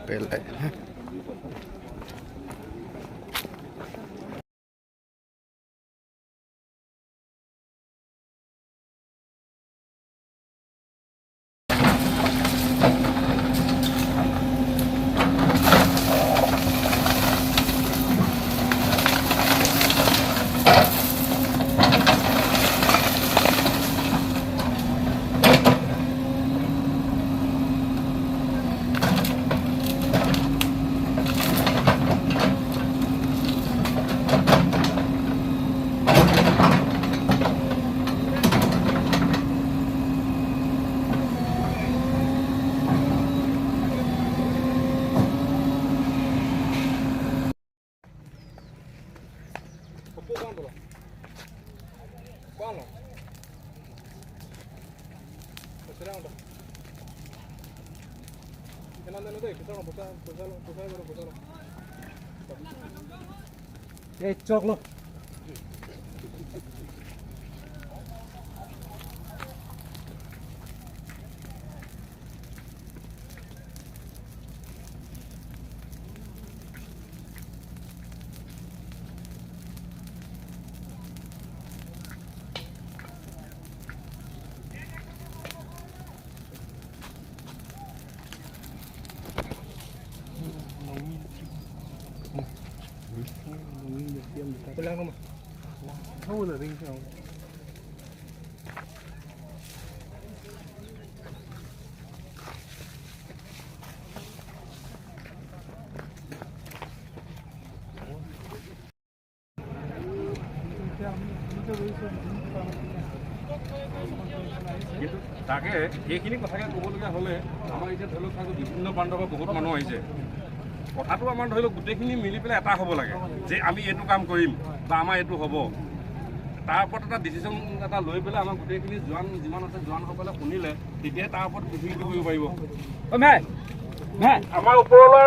পেলাই। এই চকলো। কিন্তু তাকে সেইখিনি কথাকে ক'বলগীয়া হ'লে আমাৰ এতিয়া ধৰি লওক চাগে বিভিন্ন প্ৰান্তৰ পৰা বহুত মানুহ আহিছে। কথাটো আমাৰ ধৰি লওক গোটেইখিনি মিলি পেলাই এটা হ'ব লাগে যে আমি এইটো কাম কৰিম বা আমাৰ এইটো হ'ব। তাৰ ওপৰত এটা ডিচিশ্যন এটা লৈ পেলাই আমাৰ গোটেইখিনি জোৱান যিমান আছে জোৱানসকলে শুনিলে তেতিয়াহে তাৰ ওপৰত ভিত্তি কৰিব পাৰিব। আমাৰ ওপৰলৈ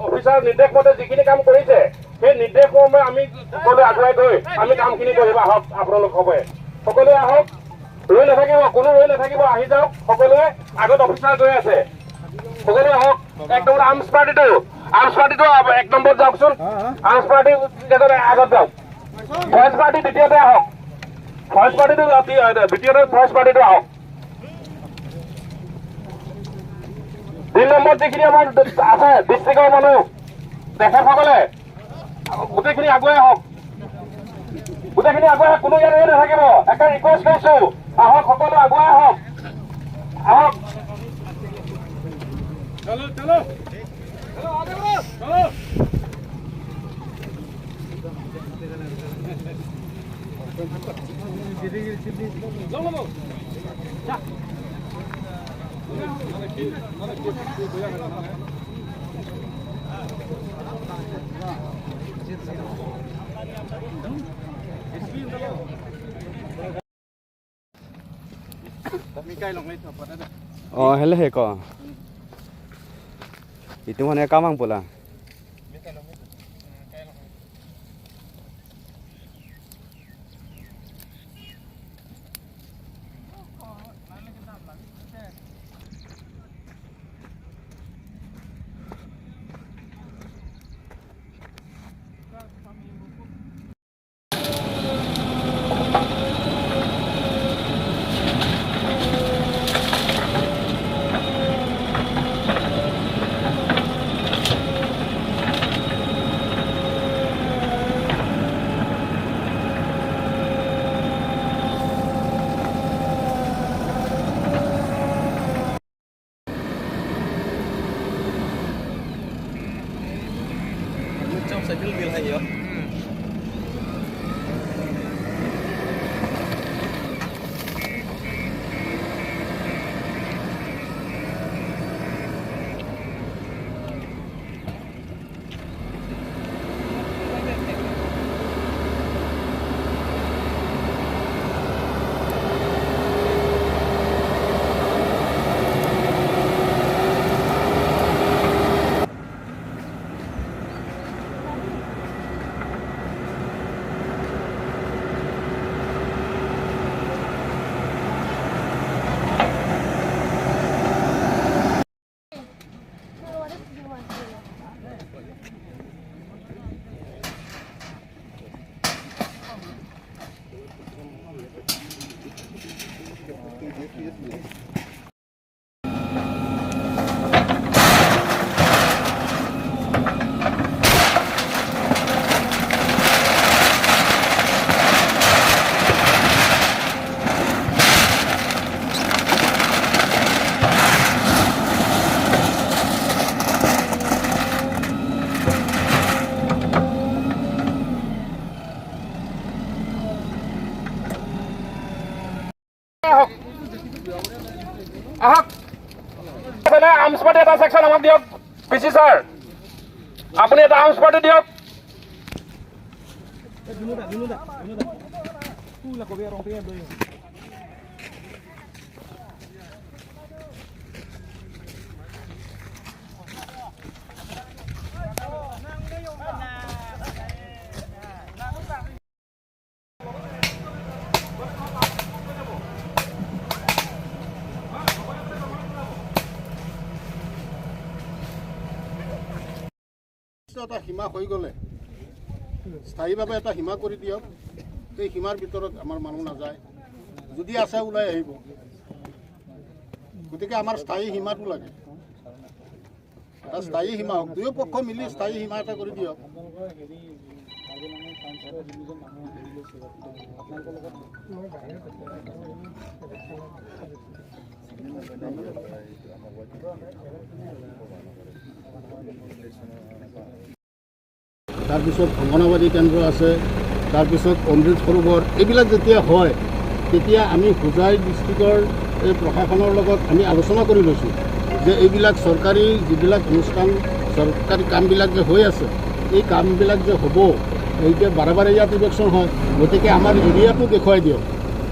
অফিচাৰ নিৰ্দেশ মতে যিখিনি কাম কৰিছে সেই নিৰ্দেশ মৰ্মে আমি সকলোৱে আগুৱাই গৈ আমি কামখিনি কৰিব। আহক আপোনালোক সকলোৱে আহক, ৰৈ নাথাকিব, কোনো ৰৈ নাথাকিব, আহি যাওক সকলোৱে। আগত অফিচাৰ গৈ আছে, সকলোৱে আহক। এক নম্বৰ আৰ্মছ পাৰ্টিটো এক নম্বৰত যাওকচোন, আৰ্মছ পাৰ্টি আগত যাওক, ফৰেষ্ট পাৰ্টি দ্বিতীয়তে আহক, ফৰেষ্ট পাৰ্টিটো দ্বিতীয়তে, ফৰেষ্ট পাৰ্টিটো আহক। দুই নম্বৰত যিখিনি আমাৰ আছে ডিষ্ট্ৰিক্টৰ মানুহ তেখেতসকলে গোটেইখিনি আগুৱাই আহক, গোটেইখিনি আগুৱাই আহক, কোনো ইয়াত ৰৈ নাথাকিব। একে ৰিকুৱেষ্ট কৰিছো, আহক সকলো আগুৱাই আহক, আহক। চলো চলো চলো। Oh, hele he ko. Itu mana kamang pula. আহক আহক, আৰ্মছ পাৰ্টি এটা ছেকশ্যন আমাক দিয়ক। পিচি ছাৰ, আপুনি এটা আৰ্মছ পাৰ্টি দিয়ক। এটা সীমা হৈ গ'লে স্থায়ীভাৱে এটা সীমা কৰি দিয়ক। সেই সীমাৰ ভিতৰত আমাৰ মানুহ নাযায়, যদি আছে ওলাই আহিব। গতিকে আমাৰ স্থায়ী সীমাটো লাগে, এটা স্থায়ী সীমা হওক, দুয়ো পক্ষ মিলি স্থায়ী সীমা এটা কৰি দিয়ক। তাৰপিছত অংগনাবাদী কেন্দ্ৰ আছে, তাৰপিছত অমৃত সৰোবৰ, এইবিলাক যেতিয়া হয় তেতিয়া আমি হোজাই ডিষ্ট্ৰিক্টৰ এই প্ৰশাসনৰ লগত আমি আলোচনা কৰি লৈছোঁ যে এইবিলাক চৰকাৰী যিবিলাক অনুষ্ঠান, চৰকাৰী কামবিলাক যে হৈ আছে, এই কামবিলাক যে হ'ব, এতিয়া বাৰে বাৰে ইয়াত ইলেকশ্যন হয়, গতিকে আমাৰ এৰিয়াটো দেখুৱাই দিয়ক,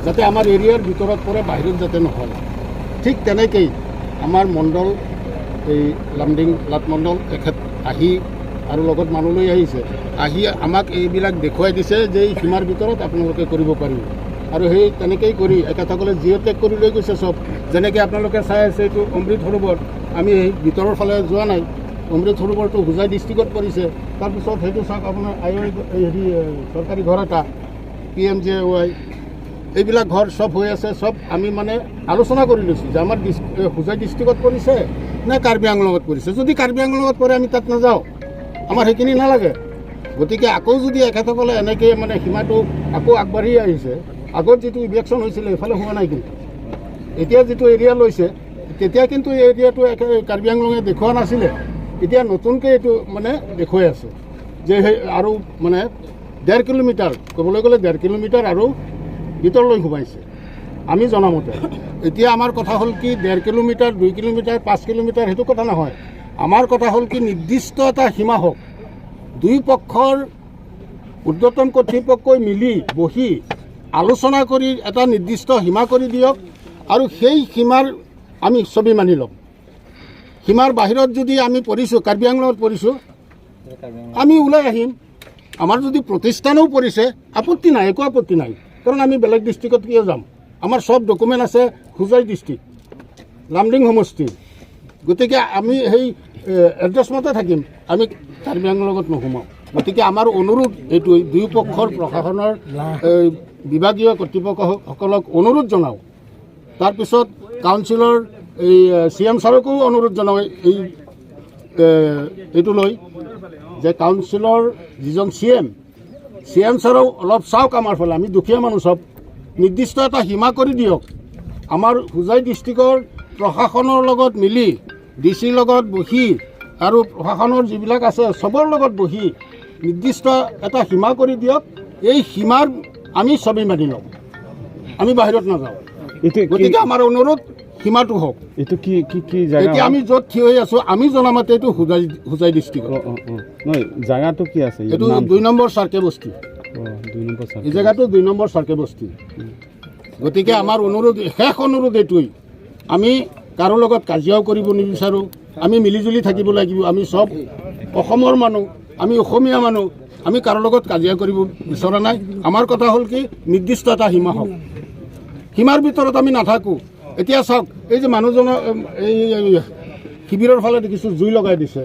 যাতে আমাৰ এৰিয়াৰ ভিতৰত পৰে, বাহিৰত যাতে নহয়। ঠিক তেনেকেই আমাৰ মণ্ডল, এই লামডিং লাট মণ্ডল এখেত আহি আৰু লগত মানুহ লৈ আহিছে, আহি আমাক এইবিলাক দেখুৱাই দিছে যে এই সীমাৰ ভিতৰত আপোনালোকে কৰিব পাৰিব। আৰু সেই তেনেকেই কৰি এখেতসকলে জিঅ' টেগ কৰি লৈ গৈছে চব। যেনেকৈ আপোনালোকে চাই আছে এইটো অমৃত সৰোবৰ, আমি এই ভিতৰৰ ফালে যোৱা নাই, অমৃত সৰোবৰটো হোজাই ডিষ্ট্ৰিক্টত পৰিছে। তাৰপিছত সেইটো চাওক আপোনাৰ আই হেৰি চৰকাৰী ঘৰ এটা, PMJAY, এইবিলাক ঘৰ চব হৈ আছে। চব আমি মানে আলোচনা কৰি লৈছোঁ যে আমাৰ হোজাই ডিষ্ট্ৰিক্টত পৰিছে নে কাৰ্বি আংলঙত পৰিছে। যদি কাৰ্বি আংলঙত পৰে আমি তাত নাযাওঁ, আমাৰ সেইখিনি নালাগে। গতিকে আকৌ যদি এখেতসকলে এনেকৈ মানে সীমাটো আকৌ আগবাঢ়ি আহিছে, আগত যিটো ইলেকশ্যন হৈছিলে এইফালে হোৱা নাই, কিন্তু এতিয়া যিটো এৰিয়া লৈছে তেতিয়া কিন্তু এই এৰিয়াটো কাৰ্বি আংলঙে দেখুওৱা নাছিলে, এতিয়া নতুনকৈ এইটো মানে দেখুৱাই আছে যে সেই আৰু মানে 1.5 কিলোমিটাৰ, ক'বলৈ গ'লে 1.5 কিলোমিটাৰ আৰু ভিতৰলৈ সোমাইছে আমি জনামতে। এতিয়া আমাৰ কথা হ'ল কি 1.5 কিলোমিটাৰ, 2 কিলোমিটাৰ, 5 কিলোমিটাৰ সেইটো কথা নহয়, আমাৰ কথা হ'ল কি নিৰ্দিষ্ট এটা সীমা হওক, দুই পক্ষৰ ঊৰ্ধতম কৰ্তৃপক্ষই মিলি বহি আলোচনা কৰি এটা নিৰ্দিষ্ট সীমা কৰি দিয়ক, আৰু সেই সীমাৰ আমি ছবি মানি ল'ম। সীমাৰ বাহিৰত যদি আমি পৰিছোঁ, কাৰ্বি আংলঙত পৰিছোঁ, আমি ওলাই আহিম। আমাৰ যদি প্ৰতিষ্ঠানো পৰিছে আপত্তি নাই, একো আপত্তি নাই, কাৰণ আমি বেলেগ ডিষ্ট্ৰিক্টত কিয় যাম? আমাৰ চব ডকুমেণ্ট আছে হোজাই ডিষ্ট্ৰিক্ট, লামডিং সমষ্টি, গতিকে আমি সেই এড্ৰেছ মতে থাকিম, আমি কাৰ্বি আংলঙৰ লগত নোসোমাওঁ। গতিকে আমাৰ অনুৰোধ এইটোৱেই, দুয়ো পক্ষৰ প্ৰশাসনৰ বিভাগীয় কৰ্তৃপক্ষসকলক অনুৰোধ জনাওঁ, তাৰপিছত কাউন্সিলৰ এই CM ছাৰকো অনুৰোধ জনাওঁ এই এইটো লৈ যে কাউন্সিলৰ যিজন CM ছাৰেও অলপ চাওক আমাৰ ফালে, আমি দুখীয়া মানুহ চব, নিৰ্দিষ্ট এটা সীমা কৰি দিয়ক। আমাৰ হোজাই ডিষ্ট্ৰিক্টৰ প্ৰশাসনৰ লগত মিলি, DC ৰ লগত বহি আৰু প্ৰশাসনৰ যিবিলাক আছে চবৰ লগত বহি নিৰ্দিষ্ট এটা সীমা কৰি দিয়ক। এই সীমাৰ আমি চবেই মানি লওঁ, আমি বাহিৰত নাযাওঁ। গতিকে আমাৰ অনুৰোধ সীমাটো হওক। এইটো কি কি কি জাগা? এতিয়া আমি য'ত থিয় হৈ আছোঁ, আমি জনামতে এইটো হোজাই ডিষ্ট্ৰিক্টত। নহয়, জাগাটো কি আছে? এইটো 2 নম্বৰ চাৰ্কে বস্তি। 2 নম্বৰ চাৰ্কে। এই জেগাটো 2 নম্বৰ চাৰ্কে বস্তি। গতিকে আমাৰ অনুৰোধ, শেষ অনুৰোধ এইটোৱেই, আমি কাৰো লগত কাজিয়াও কৰিব নিবিচাৰোঁ, আমি মিলিজুলি থাকিব লাগিব। আমি চব অসমৰ মানুহ, আমি অসমীয়া মানুহ, আমি কাৰো লগত কাজিয়া কৰিব বিচৰা নাই। আমাৰ কথা হ'ল কি নিৰ্দিষ্ট এটা সীমা হওক, সীমাৰ ভিতৰত আমি নাথাকোঁ। এতিয়া চাওক, এই যে মানুহজনৰ এই শিবিৰৰ ফালে দেখিছোঁ জুই লগাই দিছে,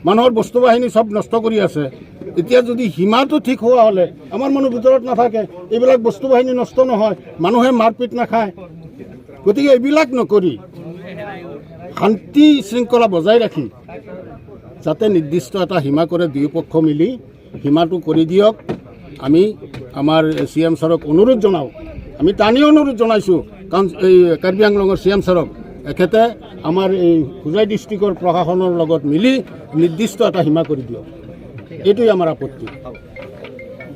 মানুহৰ বস্তু বাহিনী চব নষ্ট কৰি আছে। এতিয়া যদি সীমাটো ঠিক হোৱা হ'লে আমাৰ মানুহ ভিতৰত নাথাকে, এইবিলাক বস্তু বাহিনী নষ্ট নহয়, মানুহে মাৰপিট নাখায়। গতিকে এইবিলাক নকৰি শান্তি শৃংখলা বজাই ৰাখি যাতে নিৰ্দিষ্ট এটা সীমা কৰে, দুয়োপক্ষ মিলি সীমাটো কৰি দিয়ক। আমি আমাৰ চি এম ছাৰক অনুৰোধ জনাওঁ, আমি টানি অনুৰোধ জনাইছোঁ, কাৰণ এই কাৰ্বি আংলঙৰ চি এম ছাৰক, এখেতে আমাৰ এই হোজাই ডিষ্ট্ৰিক্টৰ প্ৰশাসনৰ লগত মিলি নিৰ্দিষ্ট এটা সীমা কৰি দিয়ক। এইটোৱেই আমাৰ আপত্তি।